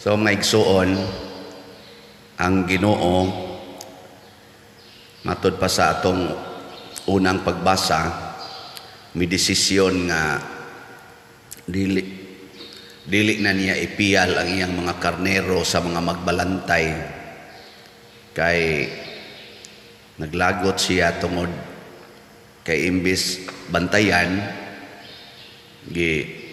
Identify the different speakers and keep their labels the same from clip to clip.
Speaker 1: So mga igsuon, ang Ginoo, matud pa sa atong unang pagbasa, may desisyon nga dili dili na niya ipiyal ang iyang mga karnero sa mga magbalantay kay naglagot siya tungod kay imbis bantayan, gi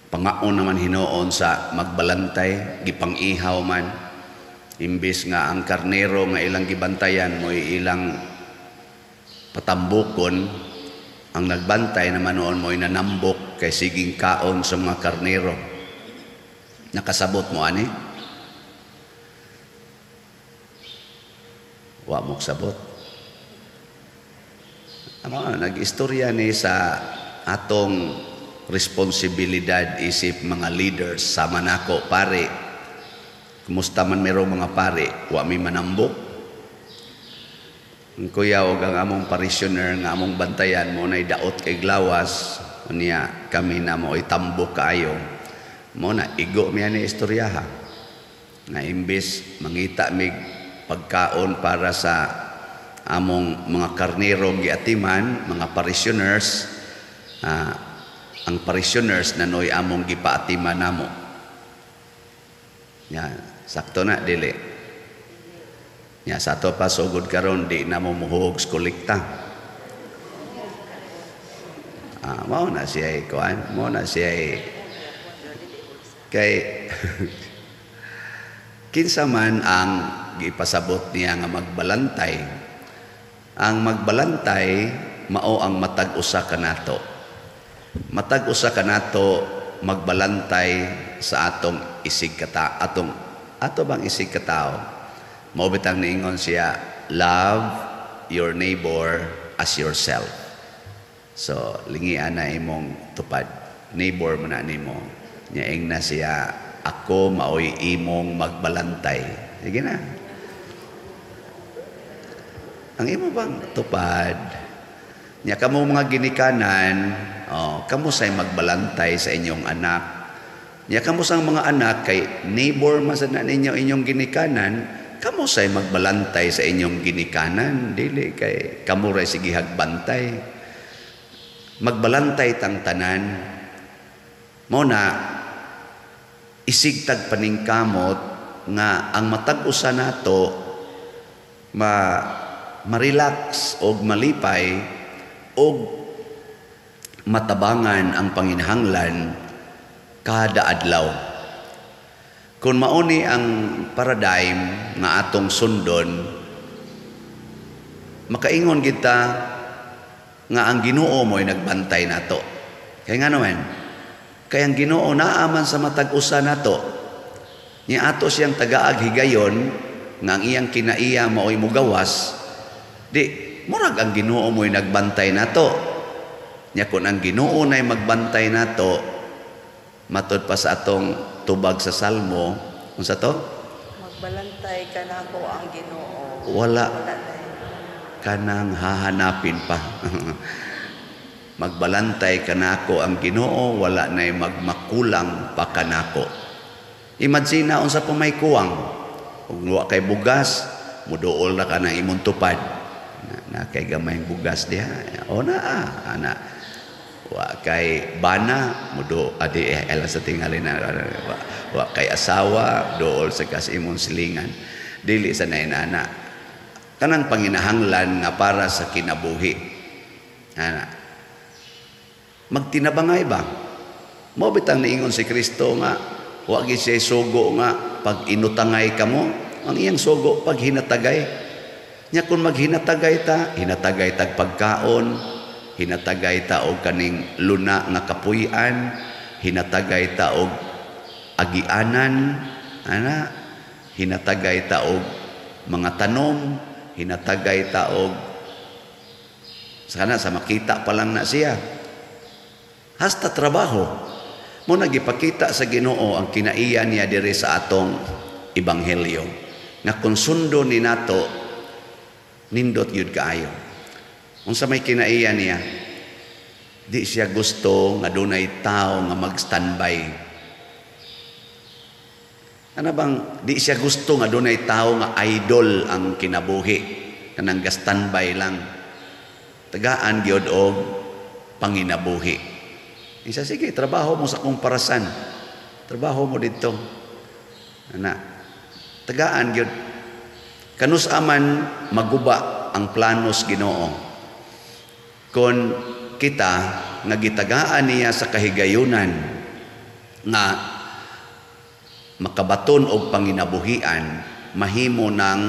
Speaker 1: pangaon naman hinuon sa magbalantay, gipang-ihaw man. Imbis nga ang karnero nga ilang gibantayan mo'y ilang patambukon, ang nagbantay naman noon mo'y nanambok kay siging kaon sa mga karnero. Nakasabot mo ani? Wa mo sabot. Amo nag-istorya ni sa atong responsibilidad isip mga leaders sama nako pare. Kumusta man merong mga pare, wa mi manambok. Ang kuya og ang among parishioner nga among bantayan mo nay daot kay glawas niya, kami na mo tambok kaayo. Mo na igo mi ani istoryaha. Nga imbis mangita mig pagkaon para sa among mga karnero giatiman, mga parishioners, ang parishioners na noy among gipaatiman namo. Ya, sakto na dili. Ya, sa ato pa sugod karon di na mo muhog kolekta. Mao na siya kuan, mao na siya kay kinsa man ang gipasabot niya nga magbalantay. Ang magbalantay mao ang matag usa kanato. Matag usa kanato magbalantay sa atong isig kata, atong ato bang isig katao. Mao bitang niingon siya, love your neighbor as yourself. So lingian na imong tupad, neighbor man na nimo. Nya na siya, ako maoy imong magbalantay. Sige na. Ang imo bang tupad? Nya kamo mga ginikanan, oh, kamo say magbalantay sa inyong anak. Nya kamo sang mga anak kay neighbor man sad na ninyo inyong ginikanan, kamo say magbalantay sa inyong ginikanan, dili kay kamo ra sige hagbantay. Magbalantay tang tanan. Mao na isig tag paningkamot nga ang matag usa nato ma ma-relax og malipay og matabangan ang panginahanglan kada adlaw. Kung mauni ang paradigm nga atong sundon, makaingon kita nga ang Ginoo mo'y nagbantay nato. Kaya nga naman, kay ang Ginoo naaman sa matag usa nato. Nya ato siyang tagaag higayon nga ang iyang kinaiya mao'y mugawas, di murag ang Ginoo mo'y nagbantay nato. Nya kun ang Ginoo na'y magbantay nato, matud pa sa atong tubag sa Salmo, unsa to?
Speaker 2: Magbalantay kanako ang Ginoo.
Speaker 1: Wala
Speaker 2: Wala
Speaker 1: kanang hahanapin pa. Magbalantay kanako ang Ginoo, wala na'y magmakulang pa kanako. Imagine na unsa pa may kuwang. Ug wa kay bugas, muduol na ka ng imong tupad. Na kay gamay bugas diha. O na, ana. Wa kay bana, mudo adi ela sa tingali na wa kay asawa, duol sa kas imong silingan. Dili sa nainana. Kanang panginahanglan nga para sa kinabuhi. Ana. Magtinabangay ba? Mao bitang niingon si Kristo nga wa gyud siya sugo nga pag inutangay kamo, ang iyang sugo pag hinatagay. Nya kung maghinatagay ta, hinatagay tag pagkaon, hinatagay ta og kaning luna nga kapuy-an, hinatagay ta og agianan, ana, hinatagay ta og mga tanom, hinatagay ta og sana sa makita pa lang na siya. Hasta trabaho. Mo nagipakita sa Ginoo ang kinaiya niya diri sa atong ebanghelyo. Nga kung sundo ni nato, nindot yun kaayo. Unsa may kinaiya niya, di siya gusto nga dunay tao nga mag-standby. Ano bang di siya gusto nga dunay tao nga idol ang kinabuhi, kanang ga-standby lang. Tagaan gyud og panginabuhi. Isa, sige, trabaho mo sa akong parasan. Trabaho mo dito. Ana. Tagaan gyud. Kanus aman maguba ang planos Ginoo kon kita nga gitagaan niya sa kahigayunan nga makabaton og panginabuhian, mahimo ng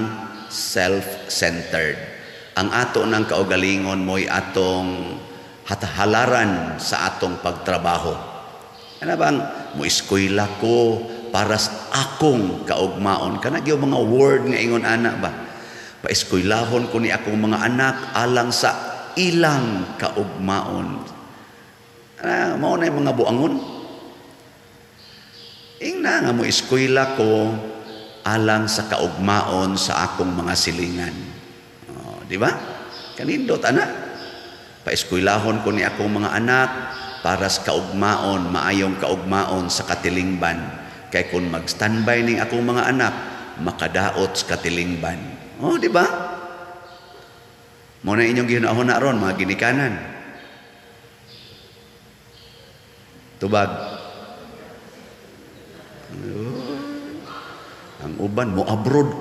Speaker 1: self-centered. Ang ato ng kaugalingon mo'y atong halaran sa atong pagtrabaho. Ano bang mo eskwela ko para sa akong kaugmaon? Kana gyud mga word nga ingon ana ba? Paeskwelahon ko ni akong mga anak alang sa ilang kaugmaon. Ah, mao na yung mga buangon. Ingna nga mo eskwela ko alang sa kaugmaon sa akong mga silingan. Oh, di ba? Kanindot ana. Paeskwelahon ko ni akong mga anak para sa kaugmaon, maayong kaugmaon sa katilingban. Kay kung mag-standby ning akong mga anak, makadaot sa katilingban. Oh, di ba? Mo na inyong gihunahuna ron, mga ginikanan. Tubag. Oh, ang uban, mo abroad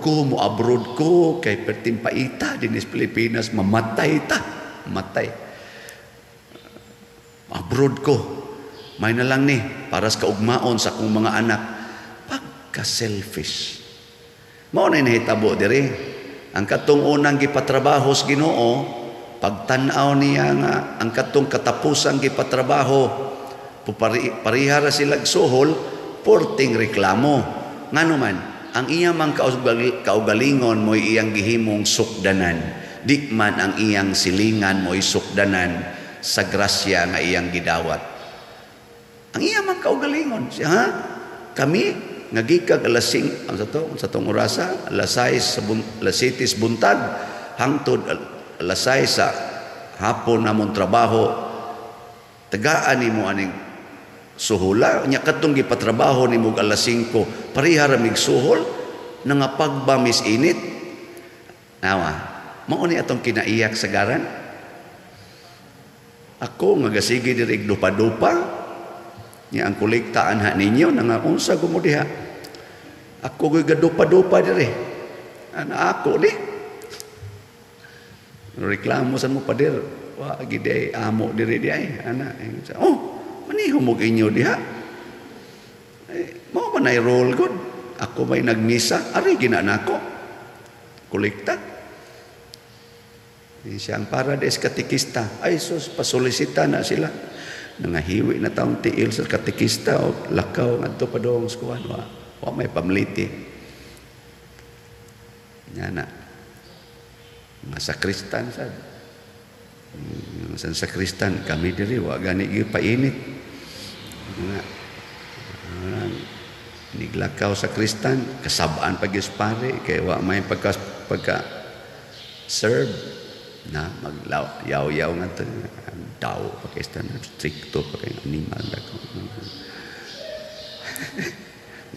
Speaker 1: ko, kay perting paita dinis Pilipinas, mamatay ta. Matay. Abroad ko. May na lang ni, para sa kaugmaon sa akong mga anak. Pagka-selfish. Mao na nahitabo diri. Ang katong unang gipatrabaho sa Ginoo, pagtan-aw niya nga ang katong katapusang gipatrabaho, pariha ra sila suhol, porting reklamo. Ngano man, ang iya mang kaugalingon mo'y iyang gihimong sukdanan. Di man ang iyang silingan mo'y sukdanan sa grasya nga iyang gidawat. Ang iya mang kaugalingon, siya, ha? Kami nga gikag alas 5, ang sa to, sa tong orasa, alas 6 sa alas 7 sa buntag, hangtod alas 6 sa hapon namon trabaho, tagaan nimo aning suhula, nya katong gipatrabaho nimo alas 5, pareha ra mig suhol, nangapagbamis init. Nawa, mao ni atong kinaiyak sa garan. Ako nga gasigi diri dupa-dupa, nya ang kolekta anha ninyo nangaunsa gumo diha. Ako gyud gadupa-dupa diri. Ana ako ni. Reklamo sa mo pader. Wa gid ay amo diri di ay ana. Oh, maniho mo inyo diha. Eh, mao man ay roll good. Ako may nagmisa, ari gina nako. Kolekta. Di siya ang para des katekista. Ay sus, pasolisita na sila. Nangahiwi na taong tiil sa katekista o lakaw ngadto pa dong sa kuwan, wa may pamliti. Nga na. Mga sakristan sad. Mga san sakristan kami diri wa gani gyud painit. Nga. Niglakaw sa kristan, kasabaan pa gyud pare kay wa may pagka serve na maglaw yaw-yaw nga to daw Pakistan stricto pa kay animal dako.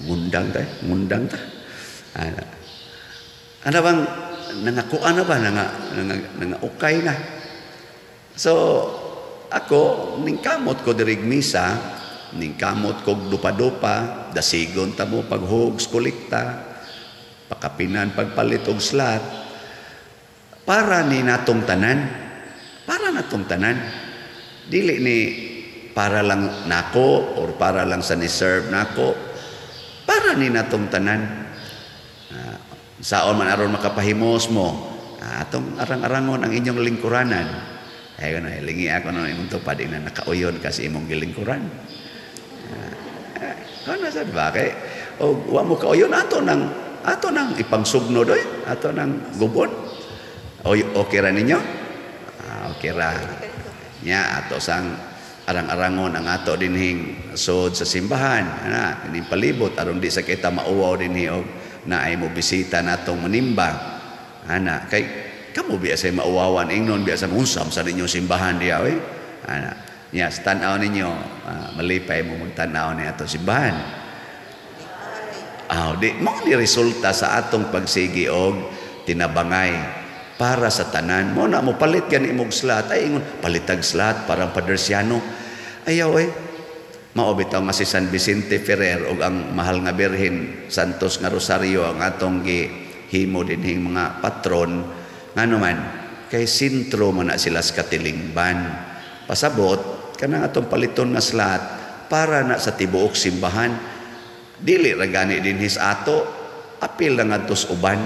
Speaker 1: Ngundang ta, ngundang ta. Ana. Ana bang nangakuan na ba nanga ukay na. So ako ningkamot ko diri misa, ningkamot kog dupa-dupa, dasigon ta mo paghugs kolekta, pakapinan pagpalit og slot, para ni natong tanan, para natong tanan. Dili ni para lang nako or para lang sa ni-serve nako, para ni natong tanan. Saon man aron makapahimos mo, atong arang-arangon ang inyong lingkuranan. Ay na lingi ako na imong tupad na nakauyon kasi imong gilingkuran. Kana sad ba kay o wa mo kauyon ato nang ipangsugno doy, ato nang gubon. O okay ra ninyo? Okay ra. Nya ato sang arang-arangon ang ato dinhing sod sa simbahan, ana kining palibot aron di sa kita mauwaw dinhi og naay mo bisita natong manimba. Ana kay kamo biya say mauwawan ingnon biya sa unsam sa ninyong simbahan diha oy. Ana nya tan-aw ninyo, malipay mo magtan-aw ni ato simbahan. Ah, di mao ni resulta sa atong pagsigi og tinabangay para sa tanan. Mo na mo palit gani imong slot, ay ingon palitag slot parang Padersiano. Ayaw eh. Mao bitaw nga si San Vicente Ferrer ug ang mahal nga Birhen Santos nga Rosario ang atong gihimo dinhing mga patron, ngano man kay sentro man na sila sa katilingban. Pasabot kanang atong paliton nga slot para na sa tibuok simbahan, dili ra gani dinhi sa ato, apil na ngadto sa uban.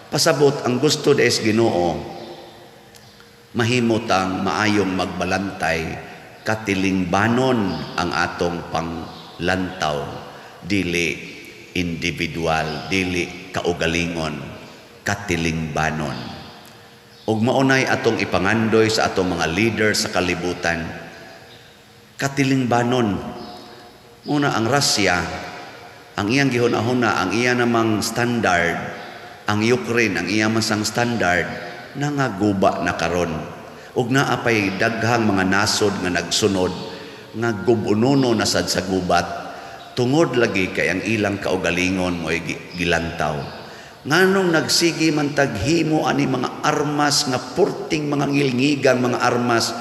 Speaker 1: Pasabot ang gusto des Ginoo, mahimo tang maayong magbalantay, katilingbanon ang atong panglantaw, dili individual, dili kaugalingon, katilingbanon. Ug maunay atong ipangandoy sa atong mga leader sa kalibutan, katilingbanon. Una ang Russia, ang iyang gihuna-huna, ang iya namang standard, ang Ukraine, ang iya man sang standard, nangaguba na karon. Ug naa pay daghang mga nasod nga nagsunod nga gubunono na sad sa gubat tungod lagi kay ang ilang kaugalingon mo'y gilantaw. Nganong nagsigi man taghimo ani mga armas nga purting mga ngilngigang mga armas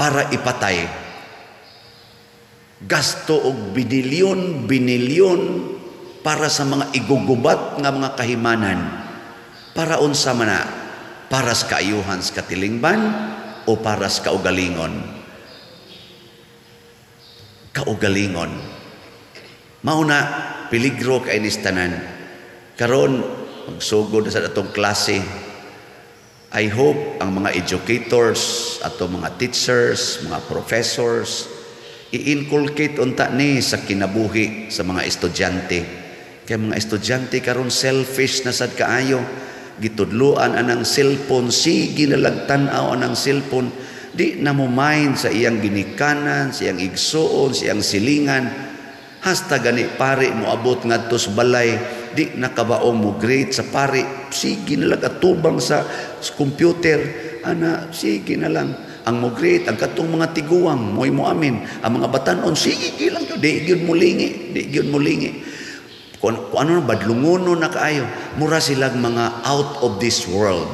Speaker 1: para ipatay. Gasto og binilyon, binilyon para sa mga igugubat nga mga kahimanan. Para unsa man na? Para sa kaayuhan sa katilingban o para sa kaugalingon? Kaugalingon. Mauna, peligro kay nis tanan. Karon magsugod sa atong klase. I hope ang mga educators, atong mga teachers, mga professors, i-inculcate unta ni sa kinabuhi sa mga estudyante. Kay mga estudyante karon selfish na sad kaayo. Gitudloan anang cellphone, sige na lag tan-aw anang cellphone, di na mo mind sa iyang ginikanan, sa iyang igsuon, sa iyang silingan. Hasta gani pare mo abot ngadto sa balay, di nakabaong mo greet sa pare, sige na lang atubang sa computer, ana, sige na lang. Ang mo greet, ang katong mga tiguang, mo'y mo amin, ang mga batanon, sige lang, di gyud mo lingi, di gyud mo lingi. Kung ano na, badlungono na kaayo, mura silang mga out of this world.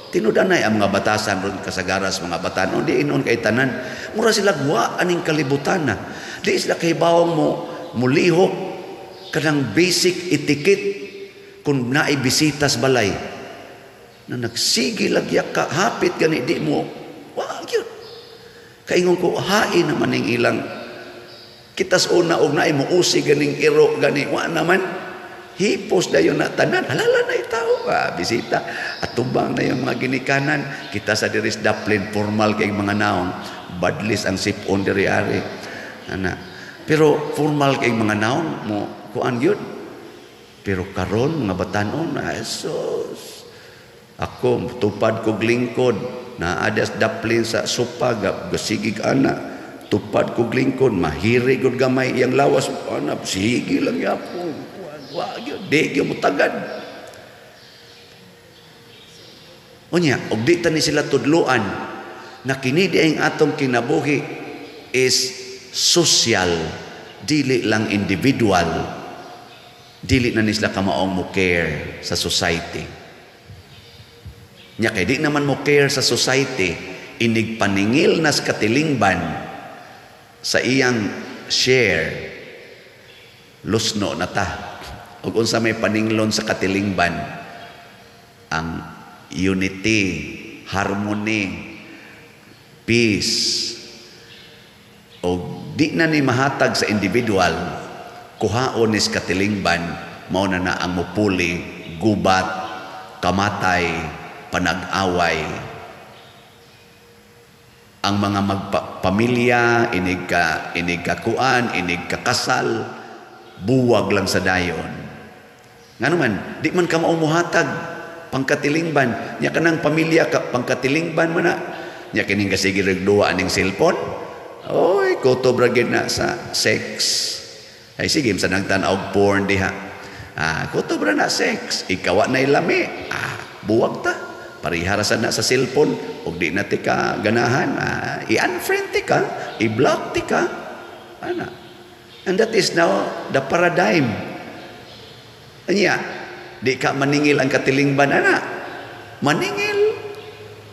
Speaker 1: Tinudanay ang mga batasan ron kasagaras, mga batanon, di inon kay tanan. Mura silang wa aning kalibutan na. Di sila kahibawang mo, mulihok, kanang basic etiquette, kung naay bisita sa balay, na nagsige lagyak ka, hapit gani, di mo, wa gyud. Kaingon ko, hain naman ning ilang kitas una og naay mo usi ganing iro gani, wa naman hipos dayon na tanan, halala na itaw, bisita atubang na yung mga ginikanan kita sa diris Daplin, formal kay mga naong, badlis ang sipon diri ari ana, pero formal kay mga naong mo kuan gyud. Pero karon mga batanon, Jesus, ako tupad kog lingkod na adas Daplin sa sopa, gasigig ana, tupad kog lingkod, mahiri gud gamay iyang lawas, ana, sige lang yapon, wa gyud, di gyud mo tagad. Unya, og di ta ni sila tudloan na kini di ang atong kinabuhi is social, dili lang individual, dili na ni sila kamaong mo care sa society. Nya kay di naman mo care sa society, inig paningil nas katilingban sa iyang share, lusno na ta. Ug unsa may paninglon sa katilingban? Ang unity, harmony, peace. Og di na ni mahatag sa individual, kuhaon ni sa katilingban, mao na na ang mupuli, gubat, kamatay, panag-away. Ang mga magpamilya, inig ka kuan, inig ka kasal, buwag lang sa dayon. Ngano man, di man ka maumuhatag pangkatilingban. Nya kanang pamilya ka pangkatilingban man na. Nya kining kasige reg duwa aning cellphone. Oy, kutob ra gyud na sa sex. Ay sige, sa nagtan-aw og porn diha. Kutob ra na sex. Ikaw na lami. Buwag ta. Parihara sa na sa cellphone og di na ti ka ganahan, i-unfriend ti ka, i-block ti ka. Ana. And that is now the paradigm. Anya, di ka maningil ang katilingban ana. Maningil,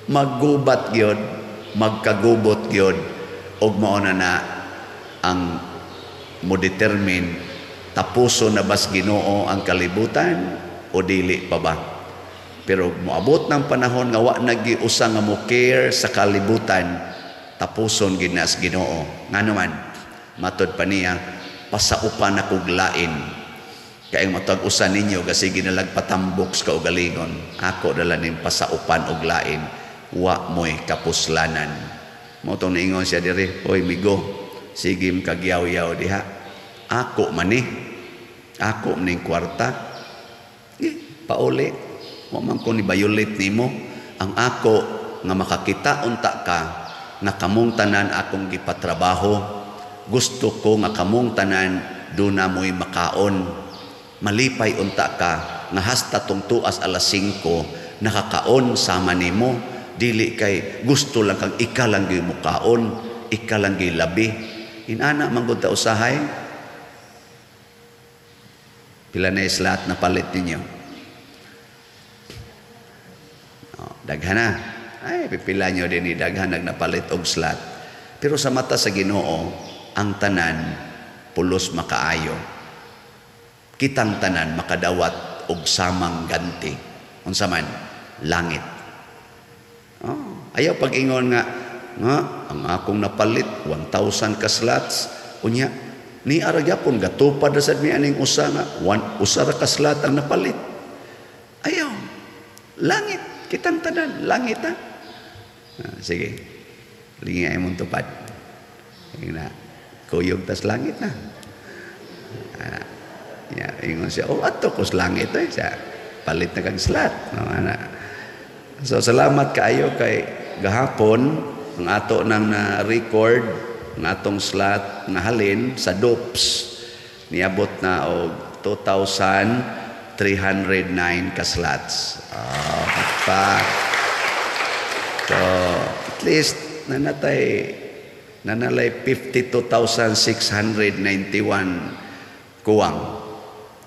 Speaker 1: maggubat gyud, magkagubot gyud, og mao na na ang mo determine tapuso na bas Ginoo ang kalibutan o dili pa ba. Pero moabot ng panahon nga wa nagiusa nga mo care sa kalibutan, tapuson gid na sa Ginoo. Ngano man, matod pa niya, pasaupan na kog lain. Kay ang matag usa ninyo kasi ginalag patambok sa kaugalingon, ako dala ning pasaupan og lain, wa mo'y kapuslanan. Mao tong niingon siya diri, "Oy migo, sige kagyaw-yaw diha. Ako man ni, ako ning kwarta. Eh, pauli. Wa man ko ni violate nimo. Ang ako nga makakita unta ka nga kamong tanan akong gipatrabaho. Gusto ko nga kamong tanan duna mo'y makaon. Malipay unta ka nga hasta tungtuas alas 5 nakakaon sama nimo. Dili kay gusto lang kang ika lang gyud mukaon, ika lang gyud labi." Inana man gud ta usahay. Pila na slot na palit ninyo? Oh, daghan na. Ay, pipila nyo din ni daghan nagnapalit og slot. Pero sa mata sa Ginoo, ang tanan pulos makaayo. Kitang tanan makadawat og samang ganti. Unsa man? Langit. Oh, ayaw pag-ingon nga nga ang akong napalit 1,000 ka slots, unya ni ara gyapon gatupad ra sad mi aning usa nga one, usa ra ka slot ang napalit. Ayaw. Langit kitang tanan, langit ha. Ah, sige. Lingi ay mong tupad. Sige na. Kuyog tas langit na. Ah, ya, ingon siya, "Oh, ato ko sa langit eh." Siya, palit na kag slot. No, ana. So, salamat kaayo kay gahapon, ang ato nang na-record, ang atong slot nga halin sa DOPS, niabot na og 2,309 ka slots. Ah, pa. So, at least nanatay nanalay 52,691 kuwang.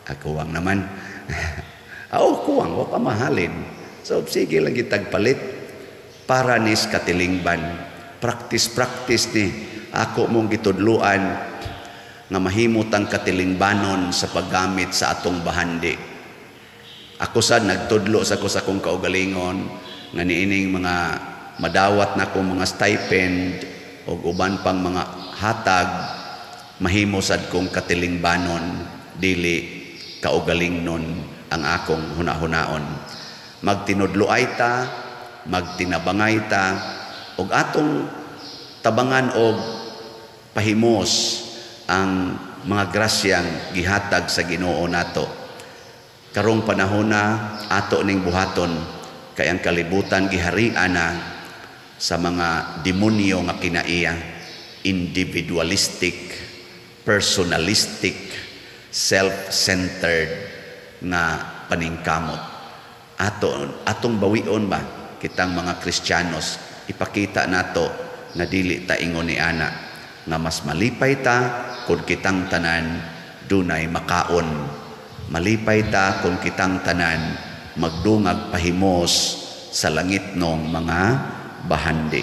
Speaker 1: Ah, kuwang naman. Ah, oh, kuwang, wa pa mahalin. So, sige lang gitagpalit para nis katilingban. Practice, practice ni ako mong gitudluan nga mahimot ang katilingbanon sa paggamit sa atong bahandi. Ako sad nagtudlo sa ko sa akong kaugalingon nga niining mga madawat na akong mga stipend o uban pang mga hatag, mahimo sad kong katilingbanon, dili kaugalingnon ang akong hunahunaon. Magtinudloay ta, magtinabangay ta, og atong tabangan og pahimos ang mga grasyang gihatag sa Ginoo nato. Karong panahon na ato ning buhaton kay ang kalibutan giharian na sa mga demonyo nga kinaiya, individualistic, personalistic, self-centered nga paningkamot. Ato atong bawion ba kitang mga Kristiyanos, ipakita nato nga dili ta ingon ni ana, nga mas malipay ta kung kitang tanan dunay makaon. Malipay ta kung kitang tanan magdungag pahimos sa langit nong mga bahandi.